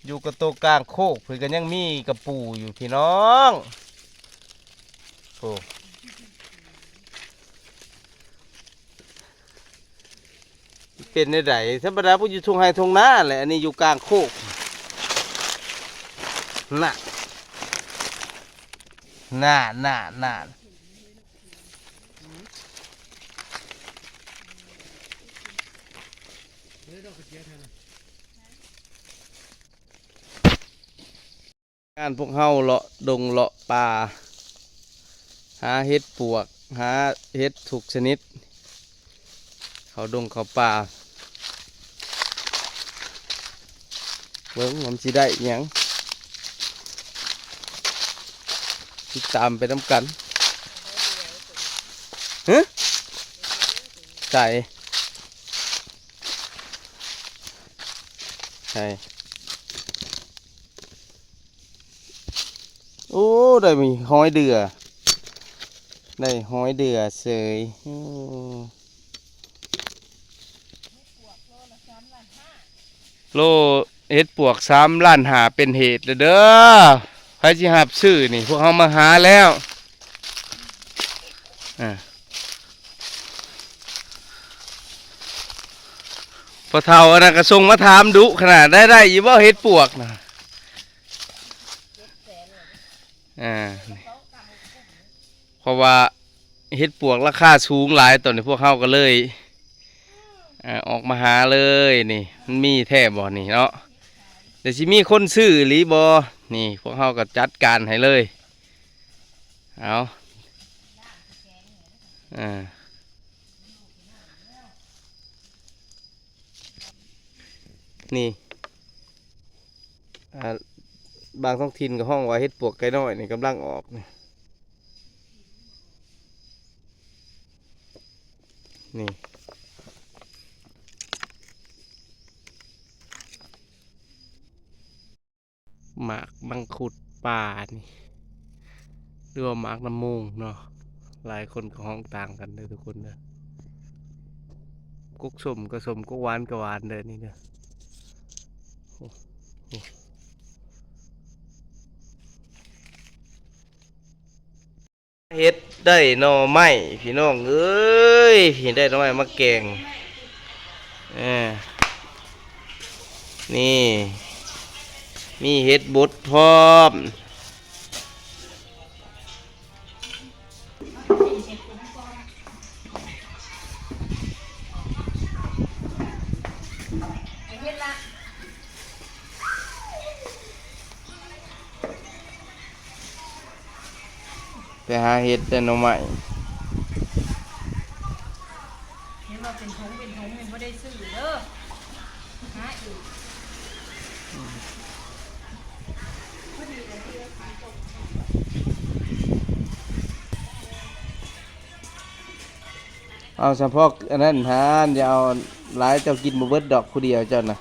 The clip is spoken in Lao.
ຢູ່ກະໂຕກກາງໂຄກ ເພິ່ນກໍຍັງມີກະປູຢູ່ພີ່ນ້ອງ ໂອ້ ເປັນແນວໃດ? ທຳມະດາພວກຢູ່ທົ່ງໄຮ່ທົ່ງນາແຫຼະ ອັນນີ້ຢູ່ກາງໂຄກ ນະ ນາ ນາ ນາ. ງານພວກເຮົາເລາະດົງເລາະປ່າ ຫາເຫັດປວກ ຫາເຫັດທຸກຊະນິດ ເຂົ້າດົງເຂົ້າປ່າ ເບິ່ງວ່າມັນຊິໄດ້ຫຍັງ ຕິດຕາມໄປນຳກັນ. ຮະ? ໃສ? ໃສ? ໂອ້ ໄດ້ມີຫອຍເດື່ອ ໄດ້ຫອຍເດື່ອເສີຍ ໂອ້ ໂລເຫັດປວກສາມລ້ານຫ້າເປັນເຫດເດີ ໃຜຊິຮັບຊື້ນີ້ ພວກເຮົາມາຫາແລ້ວ ອ່າ ພໍ່ເຖົ້າອັນນັ້ນກໍສົ່ງມາຖາມດຸຂະໜາດ ໄດ້ ໄດ້ຢູ່ບໍ່ເຫັດປວກນະ? ອ່າ ເພາະວ່າເຫັດປວກລາຄາສູງຫຼາຍ ຕອນນີ້ພວກເຮົາກໍເລີຍ ອ່າ ອອກມາຫາເລີຍນີ້ ມັນມີແທ້ບໍ່ນີ້ເນາະ? ແຕ່ຊິມີຄົນຊື້ອີ່ຫຼີບໍ່? ນີ້ພວກເຮົາກໍຈັດການໃຫ້ເລີຍ ເອົາ ອ່າ ນີ້ ອ່າ ບາງທ້ອງຖິ່ນກໍຮ້ອງວ່າເຫັດປວກໄກ່ນ້ອຍນີ້ກຳລັງອອກ ນີ້ ໝາກມັງຄຸດປ່ານີ້ ຫຼືວ່າໝາກນ້ຳໂມງເນາະ ຫຼາຍຄົນກໍຮ້ອງຕ່າງກັນເດີທຸກຄົນເດີ ກົກສົ້ມກໍສົ້ມ ກົກຫວານກໍຫວານເດີນີ້ເດີ ໂອ້ ໂອ້. ເຮັດໄດ້ໜໍ່ໄມ້ພີ່ນ້ອງເອີຍ ໄດ້ໜໍ່ໄມ້ມາແກງ ເອີ ນີ້ ມີເຫັດບົດພ້ອມ. ໄປຫາເຫັດແຕ່ໜໍ່ໄມ້ ເຫັນວ່າເປັນຖົງເປັນຖົງນີ້ບໍ່ໄດ້ຊື້ເດີ ຫາອີກ. ເອົາສະເພາະອັນນັ້ນຫັ້ນ ຢ່າເອົາຫຼາຍ ເຈົ້າກິນບໍ່ເບິດດອກຜູ້ດຽວເຈົ້ານະ.